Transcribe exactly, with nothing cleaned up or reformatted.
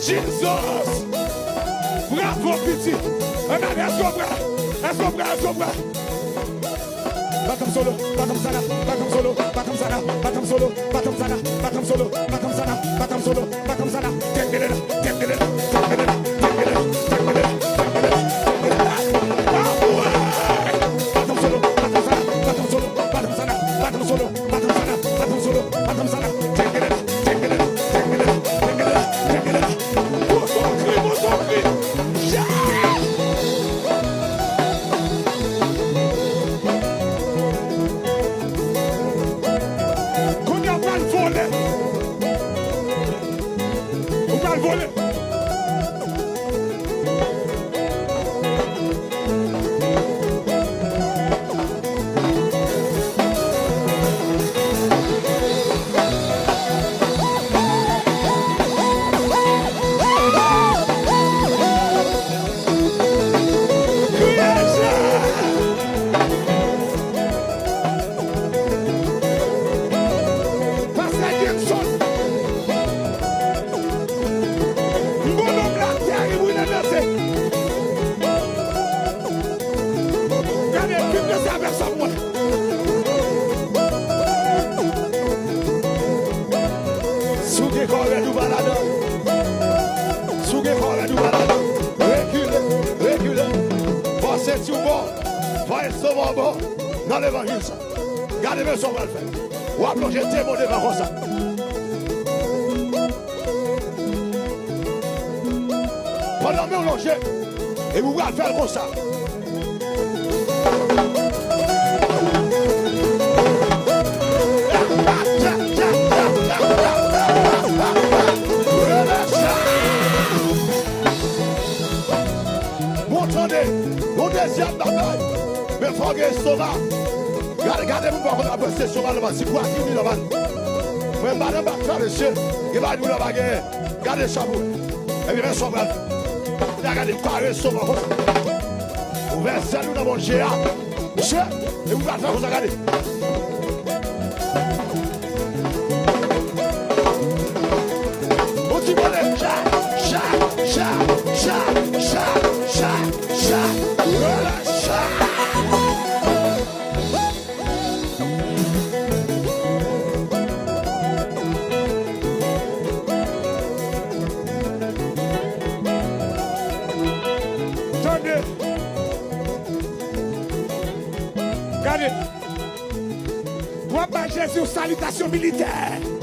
Jesus! Bravo, pitit! Ann ale, èske w prè? Èske w prè? Èske w prè? Bakanm solo, bakanm sana, bakanm solo, bakanm sana, bakanm solo, bakanm sana, bakanm solo, bakanm sana, bakanm solo, bakanm sana. Tèt mele la, tèt mele la, tèt mele la, tèt mele la, tèt mele la, tèt mele la, tèt mele la. Ah, ouais! Bakanm solo, bakanm sana, bakanm solo, bakanm sana, bakanm solo. Bakanm sana, bakanm solo, bakanm sana. Tchèkele, tchèkele, tchèkele, tchèkele, tchèkele. Pote yon kri, pote yon kri. Yeah! Kounye a w pral vole. Ou pral vole. Pastè Jackson. M gon nonm la terib wi nan danse. Gade, vin danse avèk sa mwen. Si w gen kò rèd ou pa ladan. Si w gen kò rèd ou pa ladan. Rekile, rekile. Fò senti w bò. Fò estomak w bò. Nan levanjil sa. Gade men sa w pral fè. W ap lonje de men w devan konsa. Pandan men w lonje, epi w pral fè l konsa. Bon, tande, yon dezyèm bagay, men fò w gen estomak. Gade, gade moun pa konn ap wè se estomak nan, si pwa ki ni nan. Mwen m pa nan bak sa, mesye. Gen bagay moun nan pa genyen. Gade sa pou wè. Epi men sa w pral fè. Gade, gade, pare estomak konsa. Ouvè zèl ou nan Bondye a. Mesye, epi w pral fè konsa, gade. Yon ti bòlè. Cha, cha, cha. Relève cha. Tande. Gade. W ap bay Jezi yon salitasyon militè.